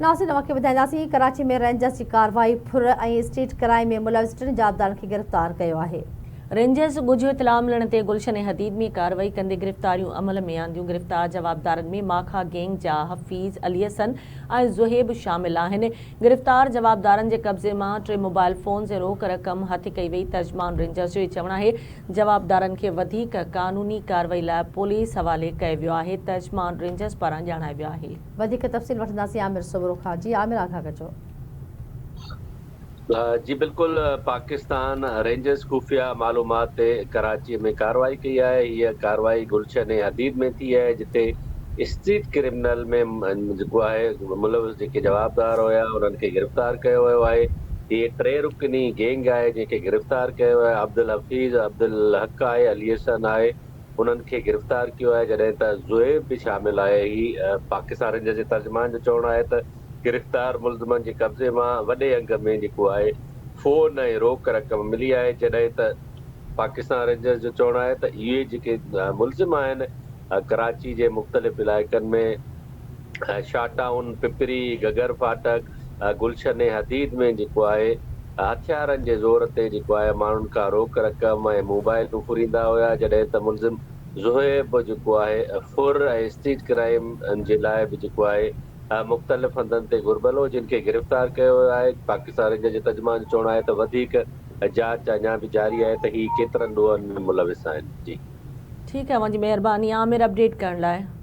ناظرين اوهان کي ٻڌائينداسين ڪراچي ۾ رينجرز جي ڪارروائي ڦر ۽ اسٽريٽ ڪرائيم ۾ ملوث ٽن جوابدارن کي گرفتار ڪيو آهي. رينجرز ڳجهو اطلاع ملڻ تي گلشن حديد ۾ ڪارروائي ڪندي گرفتاريون عمل ۾ آنديون، گرفتار جوابدارن ۾ ماکا گينگ جا حفيظ، علي حسن ۽ زوهيب شامل آهن، گرفتار جوابدارن جي قبضي مان ٽي موبائل فونز ۽ روڪ رقم هٿ ڪئي وئي، ترجمان رينجرز جو چوڻ آهي جوابدارن کي وڌيڪ قانوني ڪارروائي لاء پوليس حوالي ڪيو ويو آهي، ترجمان رينجرز پاران ڄاڻايو ويو آهي. وڌيڪ تفصيل وٺنداسين عامر سومرو کان جي عامر آگاهه ڪجو. جي بلڪل پاڪستان رينجرز خفيه معلومات تي ڪراچي ۾ ڪارروائي ڪئي آهي هيء ڪارروائي گلشن حديد ۾ ٿي آهي جتي اسٽريٽ ڪرمنل ۾ جيڪو آهي ملوث جيڪي جوابدار هيا انهن کي گرفتار ڪيو ويو آهي هي ٽي رڪني گينگ آهي جنهن کي گرفتار ڪيو ويو آهي عبدالحفيظ عبدالحق آهي علي حسن آهي انهن کي گرفتار ڪيو آهي جڏهن ته زوهيب به شامل آهي هي پاڪستان رينجرز جي ترجمان جو چوڻ آهي ته گرفتار ملزمن جي قبضي مان وڏي انگ ۾ جيڪو آهي فون ۽ روڪ رقم ملي آهي جڏهن ته پاڪستان رينجرز جو چوڻ آهي ته اهي جيڪي ملزم آهن ڪراچي جي مختلف علائقن ۾ شاهه ٽائون، پپري، گگر ڦاٽڪ، گلشن حديد ۾ جيڪو آهي هٿيارن جي زور تي جيڪو آهي ماڻهن کان روڪ رقم ۽ موبائلون ڦريندا هيا جڏهن ته ملزم زوهيب جيڪو آهي ڦر ۽ اسٽريٽ ڪرائيم جي لاء به جيڪو آهي مختلف هنڌن تي گهربل هو جن کي گرفتار ڪيو ويو آهي پاڪستان رينجرز جي ترجمان جو چوڻ آهي ته وڌيڪ جاچ اڃا به جاري آهي ته هي ڪيترن ڏوهن ۾ ملوث آهن جي. ٺيڪ آهي اوهان جي مهرباني عامر اپڊيٽ ڪرڻ لاء.